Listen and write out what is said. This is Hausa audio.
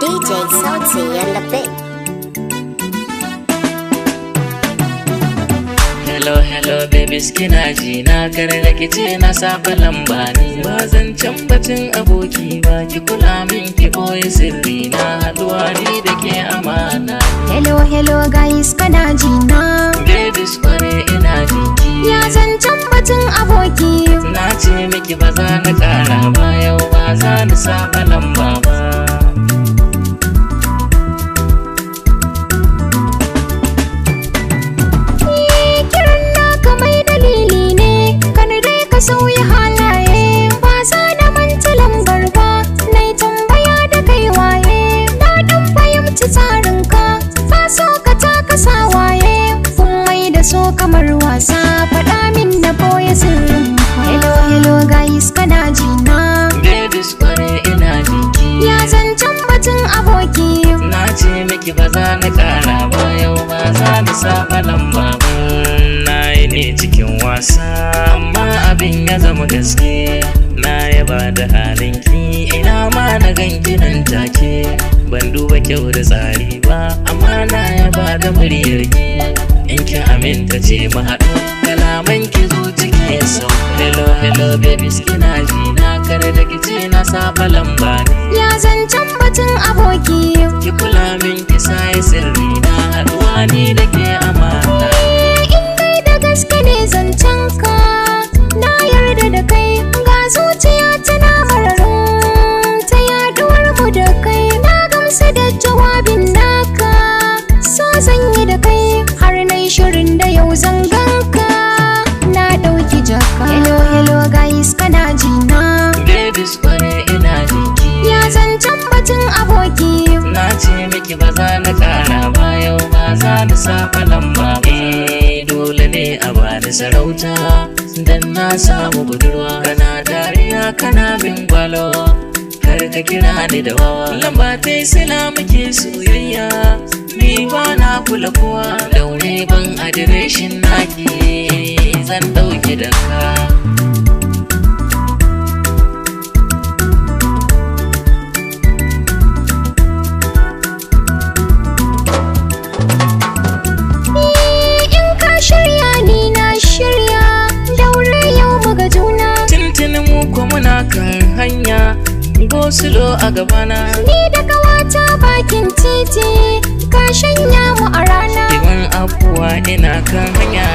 DJ Sauti and the Big. Hello, hello, babies, kina ji na? Kar da kice na saba lamba ni. Ba zan can batun aboki ba, ki kula min, ki boye sirri na, haduwa ni da ke amana. Hello, hello guys, kana ji na? Babies, kware ina jinki. Ya zancen batun aboki? Na ce miki ba za na kara ba, yau ba za na saba lamba ba. Eh, kiran naka mai dalili ne, kan dai ka sauya halaye. Ba za na manta lambar ba, na yi tambaya da kai waye. Na dan fahimci tsarinka, ka so ka taka sawaye. Kun mai da so kamar wasa, faɗa min na boye sirrin. Hello, hello guys, kana ji na? Babies, kware ina jinki. Ya zancen batun aboki? Na ce miki ba za na kara ba, yau ba za na saba lamba ba. Na yi ne cikin wasa, amma abin ya zama gaske. Na yaba da halinki, ina ma na ganki nan take. Ban duba kyau da tsari ba, amma na yaba da muryarki. In ki aminta ce mu haɗu, kalaman ki zo ciki sau. Hello, hello babies, kina ji na? Kar da kice na saba lamba ne. Ya zancen batun aboki? Ki kula min, ki sai sirri na, haɗuwa ni da ke amana. In dai da gaske ne zancen ka, na yarda da kai. Ga zuciya tana mararin ta yaduwar mu da kai. Na gamsu da jawabin naka, so zan yi da kai. Har na yi shirin da yau zan ganka, na ɗauki jaka. Hello, hello guys, kana ji na? Babies, kware ina jinki. Ya zancen batun aboki? Na ce miki ba za na kara ba, yau ba za na saba lamba ba. Eh, dole ne a bani sarauta dan na samu budurwa. Kana dariya kana bin gwalo, kar ka kira ni da wawa. Lamba ta sila muke soyayya, ni ba na kula kowa. Daure ban adireshin naki, zan dauki da ka. In ka shirya ni na shirya, daure yau muga juna. Tuntuni mu ko muna kan hanya, go-slow a gabana. Ni da kawata bakin titi, ka shanya mu a rana. Iban abuwa, ina kan hanya.